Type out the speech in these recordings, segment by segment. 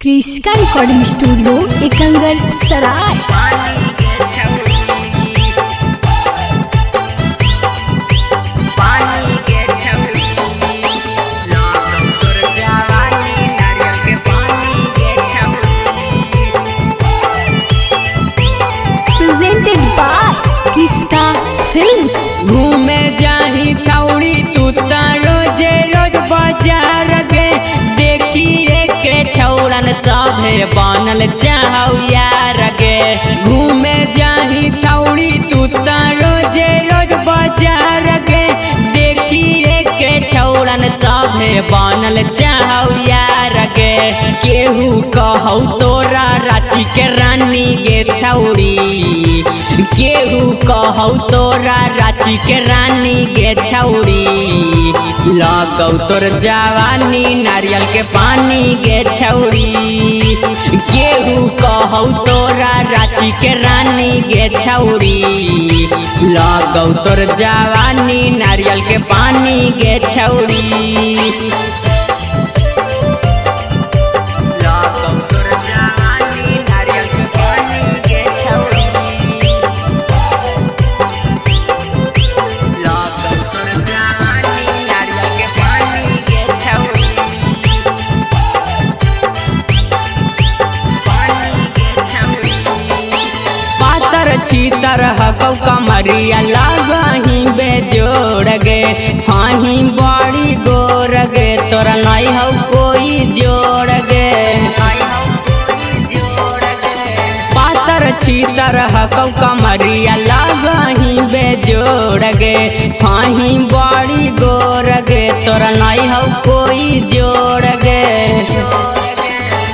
क्रिस्का recording studio एकंगल सराय। पानी के छौरी, पानी के छौरी, लागौ तोर जवानी नारियल के पानी के छौरी। प्रेजेंटेड बाय क्रिस्का फिल्म्स। घूमे जाही छौरी तू त रोजे रोज बाजार गे, देखिए के छौरन सभे बनल चाहौ यार गे। घूमे जाही छौरी तू त रोजे रोज बाजार गे, देखिए के छौरन सभे बनल चाहौ यार गे। केहू कहौ तोरा रांची के रानी गे छौरी, केहू कहौ तोरा रांची के रानी गे छौरी। लगौ तोर जवानी नारियल के पानी गे छौरी, केहू कहौ तोरा रांची के रानी गे छौरी। लगौ तोर जवानी नारियल के पानी गे छौरी। लगौ तोर जवानी नारियल के पानी गे छौरी। लगौ तोर जवानी नारियल के पानी गे छौरी। पानी गे छौरी। पातर छीतर हकौ कमरिया लागही बेजोड़ गे, हाही बड़ी गोर गे तोरा नहीं हौ कोई जोड़ गे। पातर छीतर हकौ कमरिया लागही बेजोड़ गे, हाही बड़ी गोर गे तोरा नहीं हौ कोई जोड़ गे।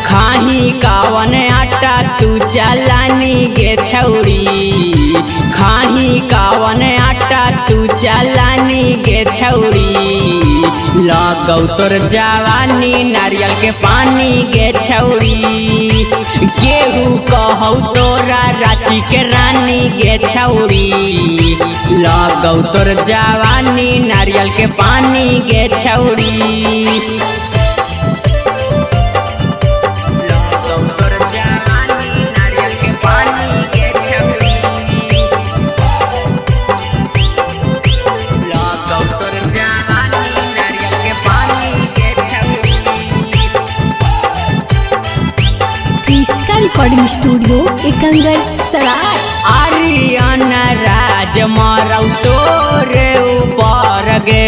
खाही कावन आटा तू चलानी गे छौरी, खाही कावन आटा तू चलानी गे छौरी। लगौ तोर जवानी नारियल के पानी गे छौरी, केहू कहौ तोरा रांची के रानी गे छौरी। लगौ तोर जवानी नारियल के पानी गे छौरी। लगौ तोर जवानी नारियल के पानी गे छौरी। लगौ तोर जवानी नारियल के पानी गे छौरी। क्रिस्का रिकॉर्डिंग स्टूडियो एकंगल सराय। आर्यन राज मारौ तोरे ऊपर गे,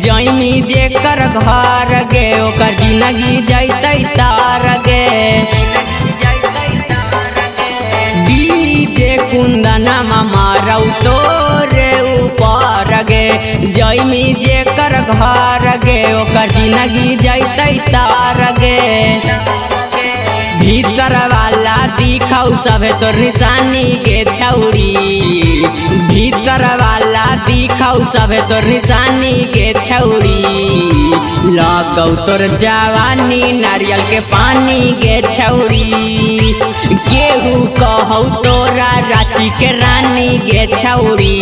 जैमी जेकर घर गे ओकर जिंदगी जैतै तार गे। डीजे कुंदना मारौ तोरे ऊपर गे, जैमी जेकर घर गे ओकर जिंदगी जैतै तार गे। भीतर वाला दिखौ सभे तोर निशानी गे छौरी, भीतर वाला दिखौ सभे तोर निशानी गे छौरी। लगौ तोर जवानी नारियल के पानी गे छौरी, केहू कहौ तोरा रांची के रानी गे छौरी।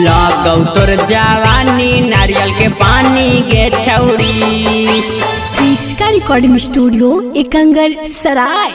लगौ तोर जवानी नारियल के पानी गे छौरी। क्रिस्का रिकॉर्डिंग स्टूडियो एकंगल सराय।